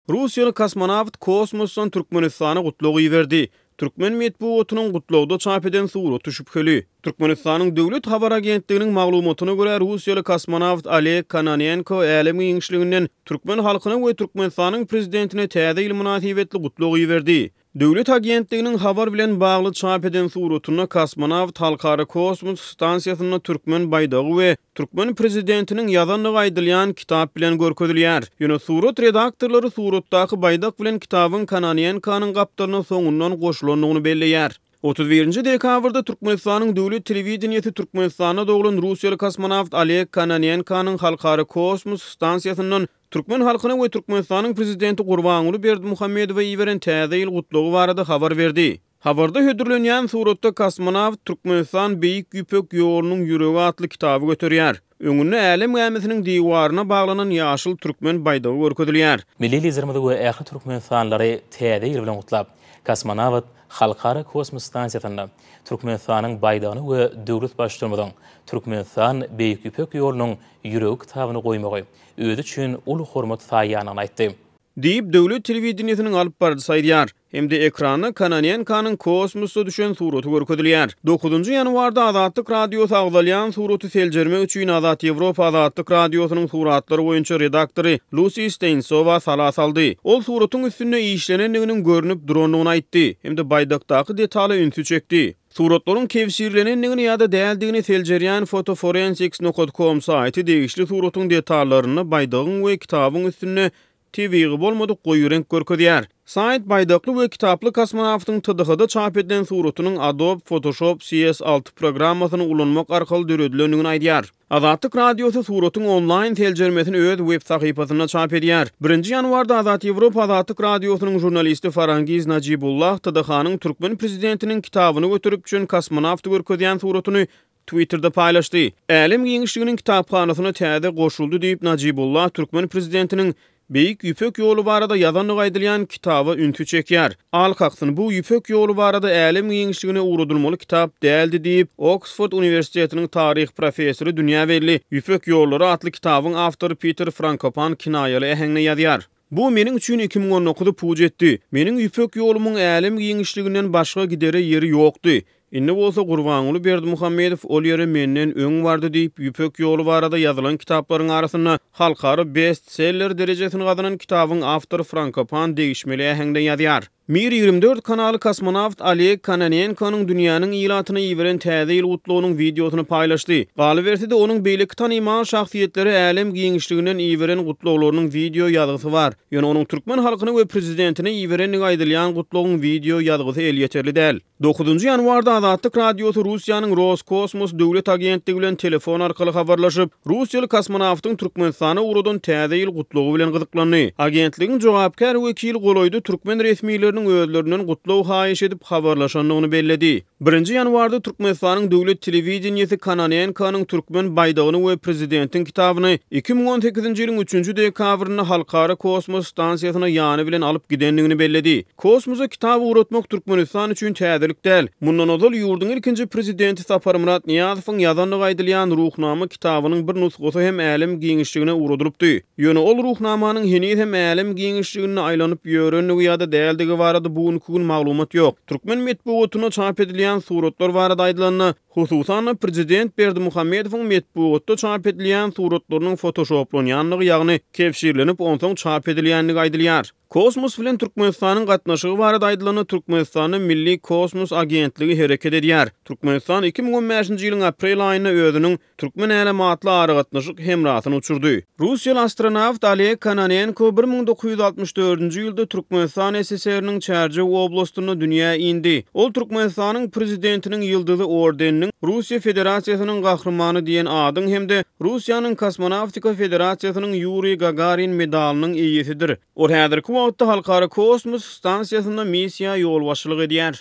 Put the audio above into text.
Russiýaly kosmonawt kosmosdan Türkmenistana gutlag iberdi. Türkmen metbugatynyň gutlagda çap eden suraty şübheli. Türkmenistanyň Döwlet habar agentliginiň maglumatyna görä, russiýaly kosmonawt Oleg Kononenko älem giňişliginden türkmen halkyna we Türkmenistanyň Prezidentine Täze ýyl mynasybetli gutlag iberdi. Döwlet agentliginiň habar bilen bagly çap eden suratynda kosmonawt Halkara kosmos stansiýasynda türkmen baýdagy we türkmen prezidentiniň ýazandygy aýdylýan kitap bilen görkezilýär. Ýöne surat redaktorlary suratdaky baýdak bilen kitabyň Kononenkonyň gapdalyna soňundan goşulandygyny belleýär. 31 dekabrda Türkmenistanyň döwlet telewideniýesi Türkmenistanda doglan russiýaly kosmonawt Oleg Kononenkonyň Halkara kosmos stansiýasyndan Türkmen halkyna we Türkmenistanyň Prezidenti Gurbanguly Berdimuhamedowa iberen Täze ýyl gutlagy barada habar berdi. Habarda hödürlenýän suratda kosmonawt Türkmenistan Beýik Ýüpek ýolunyň ýüregi atly kitaby göterýär. Öňünde älem gämisiniň diwaryna baglanan ýaşyl türkmen baýdagy görkezilýär. Milli Liderimizi we ähli türkmenistanlylary Täze ýyl bilen gutlap, kosmonawt Halkara kosmos stansiýasynda Türkmenistanyň baýdagyny we döwlet Baştutanymyzyň Türkmenistan Beýik Ýüpek ýolunyň ýüregi kitabyny goýmagy özi üçin uly hormat saýýandygyny aýtdy. Diýip, döwlet telewideniýesiniň alyp baryjysy aýdýar. Hem-de ekranda Kononenkonyň kosmosda düşen suraty görkezilýär. Dokuzynjy ýanwarda Azatlyk Radiosy agzalýan suraty seljermek üçin Azat Ýewropa Azatlyk Radiosynyň suratlar boýunça redaktory Lusi Steýnsowa sala saldy. Ol suratyň üstünde işlenendiginiň görnüp durandygyny aýtdy hem-de baýdakdaky detala ünsi çekdi. Suratlaryň kebşirlenendigini ýa-da däldigini seljerýän Fotoforensics nokat com saýty degişli suratyň detallarynda baýdagyň we kitabyň üstünde tebigy bolmadyk goýy reňk görkezýär. Saýt baýdakly we kitaply kosmonawtyň TDH-da çap edilen suratynyň Adobe Photoshop CS 6 programmasyny ulanmak arkaly döredilendigini aýdýar. Azatlyk Radiosy suratyň onlaýn seljermesini öz web sahypasynda çap edýär. Birinji ýanwarda Azat Ýewropa Azatlyk Radiosynyň žurnalisti Farangiz Najibullah TDH-nyň türkmen prezidentiniň kitabyny göterip düşen kosmonawty görkezýän suratyny Twitterde paýlaşdy. Älem giňişliginiň kitaphanasyna täze goşuldy diýip, Najibullah türkmen prezidentiniň Beýik Ýüpek ýoly barada ýazandygy aýdylýan kitaba ünsi çekýär. Al kaksyn, bu Ýüpek ýoly barada älem giňişligine ugradylmaly kitap däldi diýip, Oksford uniwersitetiniň taryh professory dünýä belli Ýüpek ýollary atly kitabyň awtory Piter Frankopan kinaýaly äheňde ýazýar. Bu meniň üçin 2019-y puç etdi. Meniň Ýüpek ýolumyň älem giňişliginden başga gidere ýeri ýokdy. Indi bolsa Gurbanguly Berdimuhamedow ol ýere menden öň bardy diýip, Ýüpek ýoly barada ýazylan kitaplaryň arasynda halkara bestseller derejesini gazanan kitabyň awtory Frankopan degişmeli äheňde ýazýar. Mir 24 kanaly kosmonawt Oleg Kononenkonyň dünýäniň ilatyna iberen Täze ýyl gutlagynyň wideosyny paýlaşdy. Galyberse-de, onuň beýleki tanymal şahsyýetlere älem giňişliginden iberen gutlaglarynyň wideo ýazgysy bar. Ýöne onuň türkmen halkyna we prezidentine iberendigi aýdylýan gutlagyň wideo ýazgysy elýeterli däl. Dokuzynjy ýanwarda Azatlyk Radiosy Russiýanyň Roskosmos döwlet agentligi bilen telefon arkaly habarlaşyp, russiýaly kosmonawtyň Türkmenistana ugradan Täze ýyl gutlagy bilen gyzyklandy. Agentligiň jogapkär wekili golaýda türkmen resmileriniň özlerinden gutlag haýyş edip habarlaşandygyny belledi. Birinji ýanwarda Türkmenistanyň döwlet telewideniýesi Kononenkonyň türkmen baýdagyny we prezidentiň kitabyny 2018-nji ýylyň üçünji dekabrynda Halkara kosmos stansiýasyna ýany bilen alyp gidendigini belledi. Kosmosa kitap ugratmak Türkmenistan üçin täzelik däl. Mundan ozal ýurduň ilkinji prezidenti Saparmyrat Nyýazowyň ýazandygy aýdylýan Ruhnama kitabynyň bir nusgasy hem älem giňişligine ugradylypdy. Ýöne ol Ruhnamanyň heniz hem älem giňişliginde aýlanyp ýörendigi ýa-da däldigi barada bu günki gün maglumat ýok. Türkmen metbugatynda çap edilýän suratlar barada aýdylanda, hususan-da prezident Berdimuhamedowyň metbugatda çap edilýän suratlarynyň fotoşoplanýandygy, ýagny kebşirlenip onsoň çap edilýändigi aýdylýar. Kosmos bilen Türkmenistanyň gatnaşygy barada aýdylanda, Türkmenistanda Milli kosmos agentligi hereket edýär. Türkmenistan 2015-nji ýylyň aprel aýynda özüniň Türkmen älemi atly aragatnaşyk hemrasyny uçurdy. Russiýaly astronawt Oleg Kononenko 1964-nji ýylda Türkmenistan SSR-niň Çärjew oblastynda dünýä indi. Ol Türkmenistanyň Prezidentiniň Ýyldyzy ordeniniň, Russiýa Federasiýasynyň Gahrymany diýen adyň hem-de Russiýanyň Kosmonawtika federasiýasynyň Ýuriý Gagarin medalynyň eýesidir. Ol häzirki wagtda Halkara kosmos stansiýasynda missiýa ýolbaşçylyk edýär.